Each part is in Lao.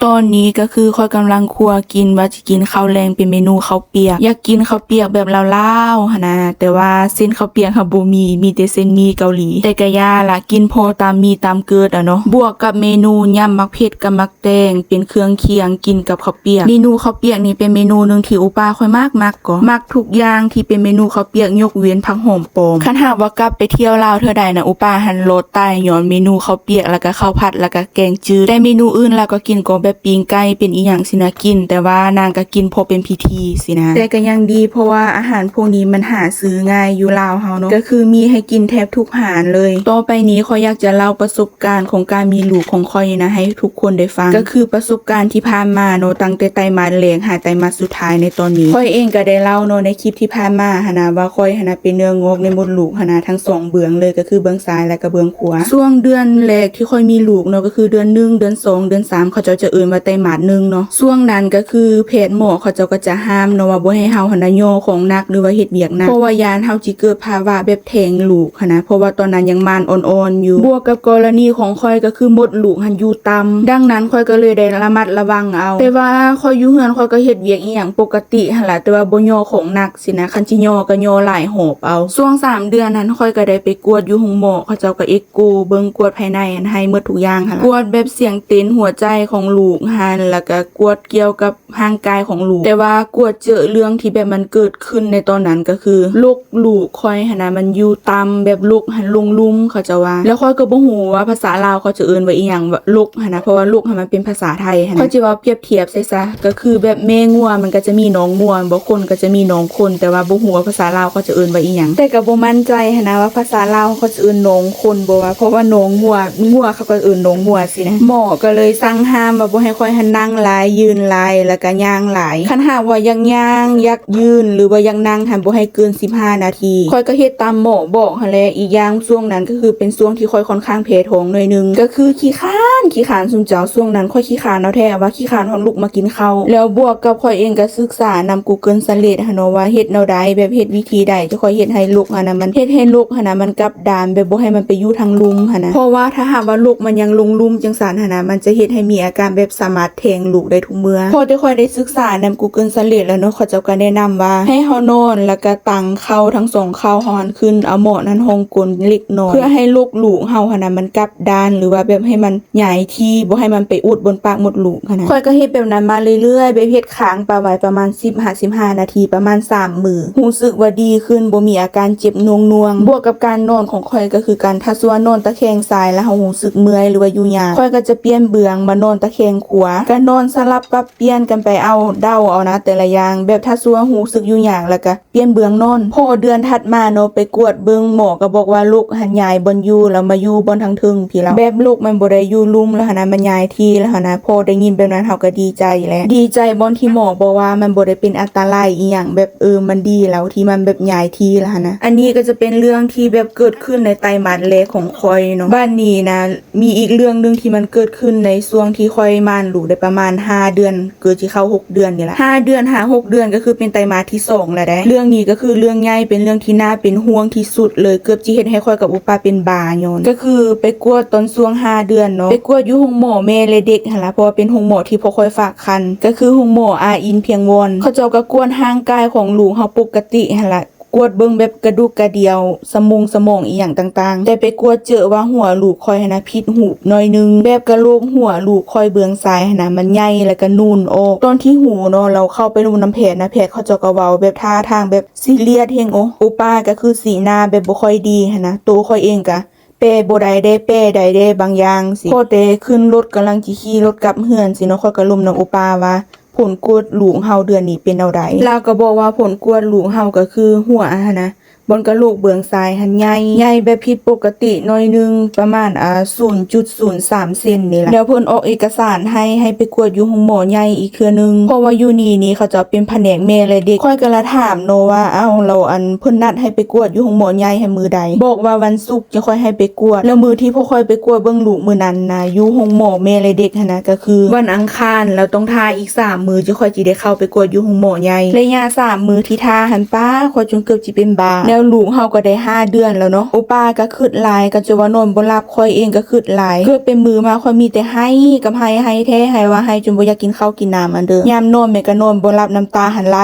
ຕອນນີ້ກໍຄືຂ້ອຍກຳລັງຂົ້ວກິນວ່າຊິກິນເຂົ້າແລງເປັນເມນູເຂົ້າປຽກ. ຢາກກິນເຂົ້າປຽກແບບລາວໆຫັ້ນນະ, ແຕ່ວ່າເສັ້ນເຂົ້າປຽກເຮົາບໍ່ມີ, ມີແຕ່ເສັ້ນໝີ່ເກົາຫຼີ. ແຕ່ກະຢ່າລະ, ກິນພໍຕາມມີຕາມເກີດອະເນາະ. ບວກກັບເມນູຍຳໝາກເຜັດກັບໝາກ ແຕງເປັນເຄື່ອງຄຽງກິນກັບເຂົ້າປຽກ. ເມນູເຂົ້າປຽກນີ້ເປັນເມນູໜຶ່ງທີ່ໂອປ້າຂ້ອຍມັກໆກໍ ມັກທຸກຢ່າງທີ່ເປັນເມນູເຂົ້າປຽກ ຍົກເວັ້ນຜັກຫອມປ້ອມ. ຄັນຫາກວ່າກັບໄປທ່ຽວລາວເທື່ອໃດນະ ໂອປ້າຫັ້ນລໍຕາຍຍ້ອນເມນູເຂົ້າປຽກ ແລ້ວກະເຂົ້າຜັດ ແລ້ວກະແກງຈືດ. ແຕ່ເມນູອື່ນລາວກໍກິນ ກໍແບບປີ້ງໄກ່ເປັນອີ່ຫຍັງຊີ້ນະ ກິນ, ແຕ່ວ່ານາງກໍກິນພໍເປັນພິທີຊີ້ນະ. ແຕ່ກໍຍັງດີ ເພາະວ່າອາຫານພວກນີ້ມັນຫາຊື້ງ່າຍຢູ່ລາວເຮົາເນາະ, ກໍຄືມີໃຫ້ກິນແທບທຸກຮ້ານເລີຍ. ຕໍ່ໄປນີ້ຂ້ອຍຢາກຈະເລົ່າປະສົບ ການຂອງການມີລູກຂອງຂ້ອຍນີ້ນະ ໃຫ້ທຸກຄົນໄດ້ຟັງ, ກໍຄືປະສົບການທີ່ຜ່ານມາເນາະ, ຕັ້ງແຕ່ໄຕມາດແລກຫາໄຕມາດສຸດທ້າຍໃນຕອນນີ້. ຂ້ອຍເອງກໍໄດ້ເລົ່າເນາະ ໃນຄລິບທີ່ຜ່ານມາຫັ້ນນະ ວ່າຂ້ອຍຫັ້ນນະເປັນເນື້ອງອກໃນມົດລູກຫັ້ນນະ ທັງສອງເບື້ອງເລີຍ, ກໍຄືເບື້ອງຊ້າຍ ແລະ ກໍເບື້ອງຂວາ. ຊ່ວງເດືອນແລກທີ່ຂ້ອຍມີລູກເນາະ, ກໍຄືເດືອນໜຶ່ງ ເດືອນສອງ ເດືອນສາມ ເຂົາເຈົ້າຈະເອີ້ນວ່າໄຕມາດໜຶ່ງເນາະ. ຊ່ວງນັ້ນກໍຄືແພດໝໍເຂົາເຈົ້າກໍຈະຫ້າມເນາະ ວ່າບໍ່ໃຫ້ເຮົາຫັ້ນນະຍໍຂອງໜັກ ຫຼືວ່າເຮັດວຽກໜັກ, ເພາະວ່າຢ້ານເຮົາຊິເກີດພາວະແບບແທ້ງລູກຫັ້ນນະ, ເພາະວ່າຕອນນັ້ນຍັງມ່ານອ່ອນໆຢູ່. ບວກກັບກໍລະນີຂອງຂ້ອຍກໍຄືມົດລູກຫັ້ນຢູ່ຕ່ຳ, ດັ່ງນັ້ນຂ້ອຍກໍເລີຍໄດ້ລະມັດລະວັງເອົາ. ແຕ່ວ່າຂ້ອຍຢູ່ເຮືອນ ຂ້ອຍກໍເຮັດວຽກອີ່ຫຍັງປົກກະຕິຫັ້ນລະ, ແຕ່ວ່າບໍ່ຍໍຂອງໜັກຊີ້ນະ, ຄັນຊິຍໍກໍຍໍຫຼາຍຫອບເອົາ. ຊ່ວງສາມເດືອນຫັ້ນ ຂ້ອຍກໍໄດ້ໄປກວດຢູ່ໂຮງໝໍ, ເຂົາເຈົ້າກໍເອັກໂກ ເບິ່ງກວດພາຍໃນຫັ້ນ ໃຫ້ໝົດທຸກຢ່າງຫັ້ນລະ. ກວດແບບສຽງເຕັ້ນຫົວໃຈຂອງລູກຫັ້ນ, ແລ້ວກໍກວດກ່ຽວກັບ ຮ່າງກາຍຂອງລູກ, ແຕ່ວ່າກວດເຈີເລື່ອງທີ່ແບບມັນເກີດຂຶ້ນໃນຕອນນັ້ນ ກໍຄືລົກລູກຂ້ອຍຫັ້ນນະ ມັນຢູ່ຕ່ຳ, ແບບລົກຫັ້ນລົງລຸ່ມ ເຂົາເຈົ້າວ່າ. ແລ້ວຂ້ອຍກໍບໍ່ຮູ້ວ່າພາສາລາວເຂົາຈະເອີ້ນວ່າອີ່ຫຍັງ ວ່າລົກຫັ້ນນະ, ເພາະວ່າລົກຫັ້ນມັນເປັນພາສາໄທຫັ້ນນະ. ຂ້ອຍຈະເວົ້າປຽບທຽບໃສ່ຊະ, ກໍຄືແບບແມ່ງົວມັນກໍຈະມີໜອງມົວ, ບໍ່ຄົນກໍຈະມີໜອງຄົນ, ແຕ່ວ່າບໍ່ຮູ້ວ່າພາສາລາວເຂົາຈະເອີ້ນວ່າອີ່ຫຍັງ. ແຕ່ກໍບໍ່ໝັ້ນໃຈຫັ້ນນະ ວ່າພາສາລາວເຂົາຈະເອີ້ນໜອງຄົນບໍ່ວະ, ເພາະວ່າໜອງງົວ, ງົວເຂົາກໍເອີ້ນໜອງງົວຊີ້ນະ. ໝໍກໍເລີຍສັ່ງຫ້າມວ່າບໍ່ໃຫ້ຂ້ອຍຫັ້ນນັ່ງຫຼາຍ, ຢືນຫຼາຍ ແລ້ວກະຍ່າງຫຼາຍ. ຄັນຫາກວ່າຢາກຍ່າງ, ຢາກຢືນ ຫຼືວ່າຢາກນັ່ງຫັ້ນ ບໍ່ໃຫ້ເກີນສິບຫ້ານາທີ. ຂ້ອຍກໍເຮັດຕາມໝໍບອກຫັ້ນແຫຼະ. ອີກຢ່າງຊ່ວງນັ້ນກໍຄືເປັນຊ່ວງທີ່ຂ້ອຍຄ່ອນຂ້າງແພ້ທ້ອງໜ້ອຍໜຶ່ງ, ກໍຄືຂີ້ຄ້ານ, ຂີ້ຄ້ານ ຊຸມເຈົ້າ. ຊ່ວງນັ້ນຂ້ອຍຂີ້ຄ້ານເອົາແທ້ວ່າ, ຂີ້ຄ້ານຮອດລຸກມາກິນເຂົ້າ. ແລ້ວບວກກັບຂ້ອຍເອງກໍສຶກສານຳ Google Translate ຫັ້ນເນາະ ວ່າເຮັດແນວໃດ, ແບບເຮັດວິທີໃດ ຈະຄ່ອຍເຮັດໃຫ້ລົກຫັ້ນນະ ມັນ ເຮັດໃຫ້ລົກຫັ້ນນະ ມັນກັບ ດານ ແບບບໍ່ໃຫ້ມັນໄປຢູ່ທາງລຸ່ມຫັ້ນນະ. ເພາະວ່າຖ້າຫາກວ່າລົກມັນຍັງລົງລຸ່ມຈັ່ງຊັ້ນຫັ້ນນະ ມັນຈະເຮັດໃຫ້ມີອາການແບບສາມາດແທ້ງລູກໄດ້ທຸກເມື່ອ. ພໍແຕ່ຂ້ອຍໄດ້ສຶກສານຳ Google Translate ແລ້ວເນາະ, ເຂົາເຈົ້າກໍແນະນຳວ່າໃຫ້ເຮົານອນ ແລ້ວກໍຕັ້ງເຂົ່າທັງສອງເຂົ່າເຮົາຫັ້ນຂຶ້ນ, ເອົາໝໍນຫັ້ນຮອງກົ້ນເລັກນ້ອຍ ເພື່ອໃຫ້ລົກລູກເຮົາຫັ້ນນະ ມັນກັບດ້ານ ຫຼືວ່າແບບໃຫ້ມັນ ຫງາຍທີ່ ບໍ່ໃຫ້ມັນໄປອຸດບົນປາກມົດລູກຫັ້ນນະ. ຂ້ອຍກໍເຮັດແບບນັ້ນມາເລື້ອຍໆ, ແບບເຮັດຄ້າງປະໄວ້ປະມານສິບຫາສິບຫ້ານາທີ ປະມານສາມມື້. ຮູ້ສຶກວ່າດີຂຶ້ນ, ບໍ່ມີອາການເຈັບໜ່ວງໆ. ບວກກັບການນອນຂອງຂ້ອຍກໍຄືກັນ, ຖ້າສົມມຸດວ່ານອນຕະແຄງຊ້າຍແລ້ວເຮົາຮູ້ສຶກເມື່ອຍ ຫຼືວ່າຢູ່ຍາກ, ຂ້ອຍກໍຈະປ່ຽນເບື້ອງມານອນຕະແຄງຂວາ. ກໍນອນສະຫຼັບປັບປ່ຽນກັນໄປເອົາ, ເດົາເອົານະ ແຕ່ລະຢ່າງ. ແບບຖ້າສົມມຸດວ່າຮູ້ສຶກຢູ່ຍາກ ແລ້ວກໍ ປ່ຽນເບື້ອງນອນ. ພໍເດືອນຖັດມາເນາະ ໄປກວດເບິ່ງ, ໝໍກໍບອກວ່າລົກຫັ້ນຍ້າຍບ່ອນຢູ່ ແລ້ວມາຢູ່ບ່ອນທາງເທິງພີ້ແລ້ວ. ແບບລົກມັນບໍ່ໄດ້ຢູ່ລຸ່ມແລ້ວຫັ້ນນະ, ມັນຍ້າຍທີ່ແລ້ວຫັ້ນນະ. ພໍໄດ້ຍິນແບບນັ້ນ ເຮົາກໍດີໃຈແຫຼະ. ດີໃຈບ່ອນທີ່ໝໍບອກວ່າມັນບໍ່ໄດ້ເປັນອັນຕະລາຍອີ່ຫຍັງ, ແບບ ເອີ ມັນດີແລ້ວທີ່ມັນແບບຍ້າຍທີ່ແລ້ວຫັ້ນນະ. ອັນນີ້ກໍຈະເປັນເລື່ອງທີ່ແບບເກີດຂຶ້ນໃນໄຕມາດແລກຂອງຂ້ອຍເນາະ. ບາດນີ້ນະ ມີອີກເລື່ອງໜຶ່ງທີ່ມັນເກີດຂຶ້ນໃນຊ່ວງທີ່ຂ້ອຍມ່ານລູກໄດ້ປະມານຫ້າເດືອນ ເກືອບຊິເຂົ້າຫົກເດືອນນີ້ລະ. ຫ້າເດືອນຫາຫົກເດືອນ ກໍຄືເປັນໄຕມາດທີສອງແລ້ວເດ້. ເລື່ອງນີ້ກໍຄືເລື່ອງໃຫຍ່, ເປັນເລື່ອງທີ່ໜ້າເປັນຫ່ວງທີ່ສຸດເລີຍ, ເກືອບຊິເຮັດໃຫ້ຂ້ອຍກັບອຸປາເປັນບ້າຍ້ອນ. ກໍຄືໄປກວດຕອນຊ່ວງຫ້າເດືອນເນາະ, ໄປກວດຢູ່ໂຮງໝໍແມ່ ແລະ ເດັກຫັ້ນລະ, ເພາະວ່າເປັນໂຮງໝໍທີ່ພວກຂ້ອຍຝາກຄັນ, ກໍຄືໂຮງໝໍອາອິນພຽງວອນ. ເຂົາເຈົ້າກໍກວດຮ່າງກາຍຂອງລູກເຮົາປົກກະຕິຫັ້ນລະ, ກວດເບິ່ງແບບກະດູກກະດຽວ, ສະໝົງສະໝອງອີ່ຫຍັງຕ່າງໆ, ແຕ່ໄປກວດເຈີວ່າຫົວລູກຂ້ອຍຫັ້ນນະ ຜິດຮູບໜ້ອຍໜຶ່ງ, ແບບກະໂຫຼກຫົວລູກຂ້ອຍເບື້ອງຊ້າຍຫັ້ນນະ ມັນໃຫຍ່ ແລ້ວກະນູນອອກ. ຕອນທີ່ຮູ້ເນາະ, ແລ້ວເຂົ້າໄປລົມນຳແພດນະ, ແພດເຂົາເຈົ້າກໍເວົ້າແບບທ່າທາງແບບຊີຣຽສແຮງ, ໂອ ໂອປ້າກໍຄືສີໜ້າແບບບໍ່ຄ່ອຍດີຫັ້ນນະ. ໂຕຂ້ອຍເອງກະແປບໍ່ໄດ້ເດ້, ແປໄດ້ເດ້ບາງຢ່າງຊີ້. ພໍແຕ່ຂຶ້ນລົດ ກຳລັງຊິຂີ່ລົດກັບເຮືອນຊີ້ເນາະ, ຂ້ອຍກໍລົມນຳໂອປ້າວ່າ ຜົນກວດລູກເຮົາເດືອນນີ້ເປັນແນວໃດ? ລາວກໍບອກວ່າຜົນກວດລູກເຮົາກໍຄືຫົວຫັ້ນນະ, ບ່ອນກະໂຫຼກເບື້ອງຊ້າຍຫັ້ນໃຫຍ່, ໃຫຍ່ແບບຜິດປົກກະຕິໜ້ອຍໜຶ່ງ, ປະມານ ອ່າ ສູນຈຸດສູນສາມເຊັນນີ້ລະ. ແລ້ວເພິ່ນອອກເອກະສານໃຫ້, ໃຫ້ໄປກວດຢູ່ໂຮງໝໍໃຫຍ່ອີກເທື່ອໜຶ່ງ, ເພາະວ່າຢູ່ນີ້ນີ້ເຂົາເຈົ້າເປັນພະແນກແມ່ ແລະ ເດັກ. ຂ້ອຍກໍລະຖາມເນາະວ່າ ເອົ້າ ແລ້ວ ອັນ ເພິ່ນນັດໃຫ້ໄປກວດຢູ່ໂຮງໝໍໃຫຍ່ຫັ້ນມື້ໃດ? ບອກວ່າວັນສຸກ ຈະຄ່ອຍໃຫ້ໄປກວດ. ແລ້ວມື້ທີ່ພວກຂ້ອຍໄປກວດເບິ່ງລູກມື້ນັ້ນນະ ຢູ່ໂຮງໝໍແມ່ ແລະ ເດັກຫັ້ນນະ ກໍຄືວັນອັງຄານ, ແລ້ວຕ້ອງຖ້າອີກສາມມື້ ຈະຄ່ອຍຊິໄດ້ເຂົ້າໄປກວດຢູ່ໂຮງໝໍໃຫຍ່. ໄລຍະສາມມື້ທີ່ຖ້າຫັ້ນ ປ້າ ຂ້ອຍຈົນເກືອບຊິເປັນບ້າ. ແນ ແລ້ວລູກເຮົາກໍໄດ້ຫ້າເດືອນແລ້ວເນາະ. ໂອປ້າກໍຄຶດຫຼາຍ ກໍຈົນວ່ານອນບໍ່ຫຼັບ, ຂ້ອຍເອງກໍຄຶດຫຼາຍ. ເກືອບເປັນມື້ມາ ຂ້ອຍມີແຕ່ໄຫ້ກັບໄຫ້, ໄຫ້ແທ້, ໄຫ້ວ່າໄຫ້ຈົນບໍ່ຢາກກິນເຂົ້າກິນນ້ຳຫັ້ນເດີ້. ຍາມນອນແມ່ນກໍນອນບໍ່ຫຼັບ, ນ້ຳຕາຫັ້ນໄຫຼ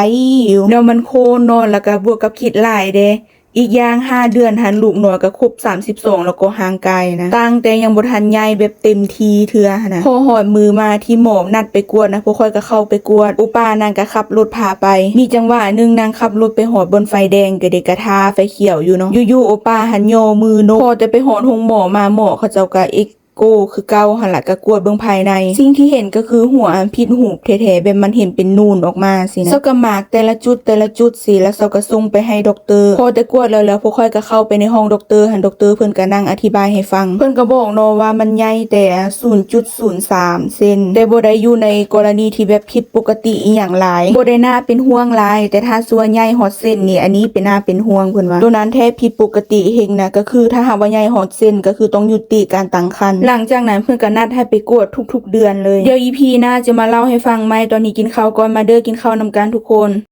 ຢູ່. ແນວມັນໂຄນອນ ແລ້ວກໍບວກກັບຄິດຫຼາຍເດ້. ອີກຢ່າງ ຫ້າເດືອນຫັ້ນ ລູກນ້ອຍກໍຄົບສາມສິບສອງແລ້ວກໍຮ່າງກາຍນະ, ຕັ້ງແຕ່ຍັງບໍ່ທັນໃຫຍ່ແບບເຕັມທີ່ເທື່ອຫັ້ນນະ. ພໍຮອດມື້ມາທີ່ໝໍນັດໄປກວດນະ, ພວກຂ້ອຍກໍເຂົ້າໄປກວດ, ໂອປ້ານາງກໍຂັບລົດພາໄປ. ມີຈັງຫວະໜຶ່ງນາງຂັບລົດໄປຮອດບ່ອນໄຟແດງ ກໍໄດ້ກະທາໄຟຂຽວຢູ່ເນາະ. ຢູ່ໆ ໂອປ້າຫັ້ນຍໍມືນົບ. ພໍແຕ່ໄປຮອດໂຮງໝໍມາ, ໝໍເຂົາເຈົ້າກໍເອັກ ໂກຄືເກົ່າຫັ້ນລະ, ກໍກວດເບິ່ງພາຍໃນ. ສິ່ງທີ່ເຫັນກໍຄືຫົວອັນຜິດຮູບແທ້ໆ, ແບບມັນເຫັນເປັນນູນອອກມາຊີ້ນະ. ເຂົາກໍມາກແຕ່ລະຈຸດແຕ່ລະຈຸດຊີ້, ແລ້ວເຂົາກໍສົ່ງໄປໃຫ້ດັອກເຕີ. ພໍແຕ່ກວດແລ້ວ ແລ້ວພວກຂ້ອຍກໍເຂົ້າໄປໃນຫ້ອງດັອກເຕີຫັ້ນ, ດັອກເຕີເພິ່ນກໍນັ່ງອະທິບາຍໃຫ້ຟັງ. ເພິ່ນກໍບອກເນາະວ່າມັນໃຫຍ່ແຕ່ສູນຈຸດສູນສາມເຊັນ, ແຕ່ບໍ່ໄດ້ຢູ່ໃນກໍລະນີທີ່ແບບຜິດປົກກະຕິອີ່ຫຍັງຫຼາຍ, ບໍ່ໄດ້ໜ້າເປັນຫ່ວງຫຼາຍ. ແຕ່ຖ້າສ່ວນໃຫຍ່ຮອດເຊັນນີ້, ອັນນີ້ເປັນໜ້າເປັນຫ່ວງເພິ່ນວ່າ. ໂຕນັ້ນແທ້ຜິດປົກກະຕິເຮັງນະ, ກໍຄືຖ້າຫາກວ່າໃຫຍ່ຮອດ ເຊັ່ນ ກໍຄືຕ້ອງຍຸຕິການຕັ້ງຄັນ. ຫຼັງຈາກນັ້ນເພິ່ນກໍນັດໃຫ້ໄປກວດທຸກໆເດືອນເລີຍ. ດຽວອີພີໜ້າຈະມາເລົ່າໃຫ້ຟັງໃໝ່, ຕອນນີ້ກິນເຂົ້າກ່ອນ, ມາເດີ ກິນເຂົ້ານຳກັນທຸກຄົນ.